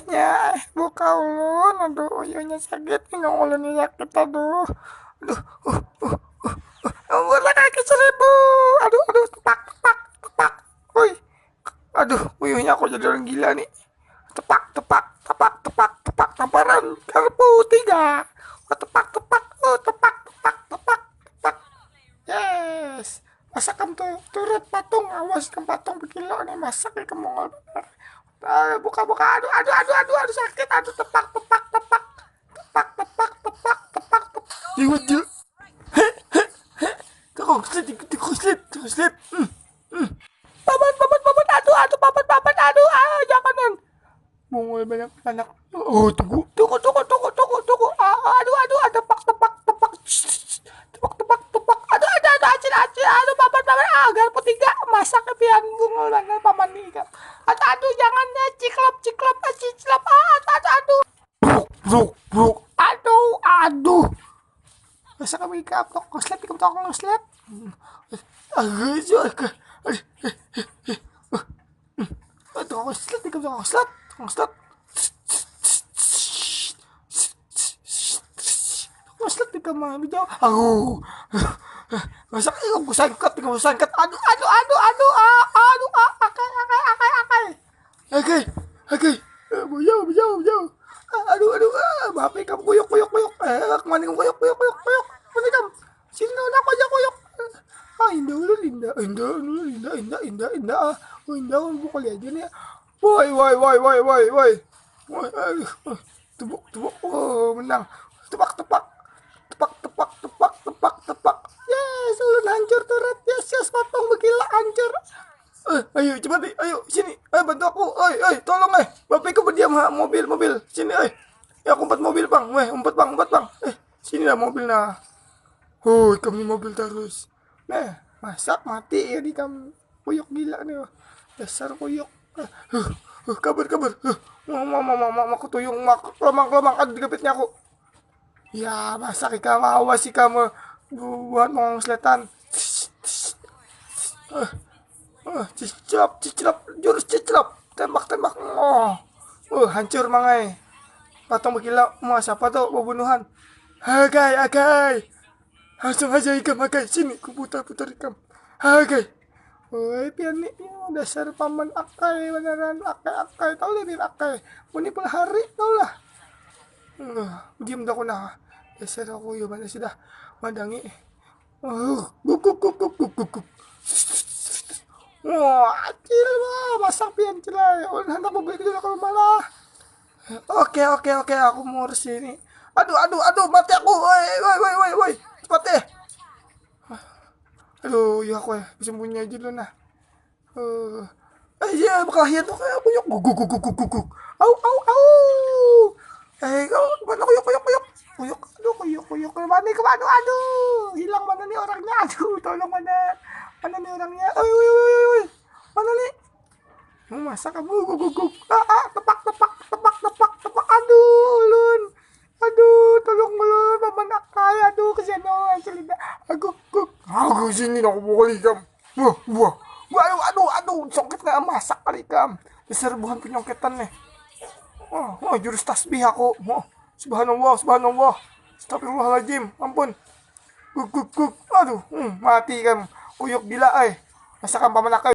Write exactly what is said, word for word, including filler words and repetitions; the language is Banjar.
Ya, buka ulun. Aduh, uyuhnya sakit. Pinggang ulunnya sakit. Aduh. Aduh, uh, uh, uh, uh. Umurnya kaki seribu. Aduh, aduh, tepak, tepak, tepak. Woi. Aduh, uyuhnya kok jadi orang gila nih. Tepak, tepak, tepak, tepak, tepak. Tamparan garpu tiga. Oh, tepak, tepak. Oh, tepak, tepak, tepak, tepak. Yes. Masak kam tu turut patung, awas kam patung begilo nih, masak ikam mongol banar. Ah, buka, buka, aduh, aduh, aduh, aduh, aduh, sakit, aduh, tepak, tepak, tepak, tepak, tepak, tepak, tepak, tepak. Liwat dia. Heh, heh, heh. Kau kuslit, ikut kuslit, kuslit. Hmm, hmm. Paman, paman, paman, aduh, aduh, paman, paman, aduh, ah, jangan, man. Mongol banyak anak. Oh, tunggu, tunggu, tunggu, tunggu, tunggu, tunggu. Ah, aduh, aduh, ah, tepak, tepak, tepak. Tepak, tepak, tepak. Aduh, aduh, aduh, acil, acil. Aduh, paman, paman. Ah, garpu tiga. Masak pian, mongol banar paman ni, ikam. Aduh, aduh, jangan ya, ciklop, ciklop, ah, ciklop. Ah, aduh, aduh, aduh. Bruk, bruk, bruk. Aduh, aduh. Masa kami ikam tokong slap, ikam tokong slap. Aduh, aduh, aduh. Aduh, aduh, aduh. Aduh, tokong slap, ikam tokong slap, tokong slap. Tokong slap, ikam mah bijau. Aduh. Masa ikam kusangkat, ikam kusangkat. Aduh, aduh, aduh, aduh. Ah, aduh, ah, akai, akai, akai, akai. Akai, akai. Eh, bujau, bujau, bujau. Ah, aduh, aduh, ah, bapak ikam kuyuk, kuyuk, kuyuk. Eh, kemana ikam kuyuk, kuyuk, kuyuk, kuyuk? Mana ikam? Sini lawan aku aja kuyuk. Ah, indah ulun, indah, indah ulun, indah, indah, indah, indah. Ah, oh, indah ulun, buka lihat aja nih. Woi, woi, woi, woi, woi, woi. Woi, aduh, ah, tebuk, tebuk. Oh, menang. Tepak, tepak. Tepak, tepak, tepak, tepak, tepak. Yes, ulun hancur turut. Yes, yes, patung begila hancur. Eh, ayo, cepat, eh, ayo, sini. Eh, bantu aku. Oi, oi, tolong, eh. Bapak ikam berdiam, ha, mobil, mobil. Sini, oi. Ya, aku umpat mobil, Bang. Weh, umpat, Bang, umpat, Bang. Eh, sini lah mobil, nah. Hui, kami mobil terus. Nah, masak mati ya di kam kuyuk gila nih. Dasar kuyuk. Eh, huh, huh, kabur, kabur. Huh. Mama, mama, mama, aku tuyung, mak, kelomang, kelomang, ada di kepitnya aku. Ya, masak ikam, awas ikam, eh, buat mongong selatan. Eh, eh, ciclap, ciclap, jurus ciclap. Tembak, tembak. Oh. Uh, hancur mangai. Patung begila, mau siapa tuh pembunuhan? Agai, agai. Langsung aja ikam, agai. Sini, ku putar-putar ikam. Agai. Woi, pian ni, ya, dasar paman akai, banaran akai, akai, tahu lah pian akai. Muni pula hari, tahu lah. Nah, diam dah aku nah. Dasar aku, ya, mana sudah madangi. Uh, guk, guk, guk, guk, guk, guk, guk. Wah, acil, wah, masak pian, cil, ai. Ulun handak bebeli dulu kalau malah. Oke, oke, oke, aku mau urus ini. Aduh, aduh, aduh, mati aku. Woi, woi, woi, woi, woi. Cepat deh. Aduh, ya aku ya, bersembunyi aja dulu nah. Eh, eh, iya, berkelahian tuh kayak kuyuk, guguk, guguk, guguk, guguk. Au, au, au. Eh, kau mana kuyuk, kuyuk, kuyuk? Kuyuk, aduh, kuyuk, kuyuk. Mana ke, aduh, aduh. Hilang mana nih orangnya? Aduh, tolong mana? Mana nih orangnya? Oi, oi, oi, oi, oi. Mana nih? Mau masak kamu, guguk, guguk. Ah, ah, tepak, tepak, tepak, tepak, tepak. Aduh, ulun. Aduh, tolong ulun, paman akai. Aduh, kesian ulun, celina. Aguk, guk. Aku sini nak pukul ikam. Wah, wah. Wah, aduh, aduh, aduh, songket kayak masak kali ikam. Dasar buhan penyongketan nih. Wah, wah, jurus tasbih aku. Wah, subhanallah, subhanallah. Astagfirullahaladzim, ampun. Guk, guk, guk. Aduh, hmm, mati ikam. Kuyuk gila, ai. Masakan paman akai.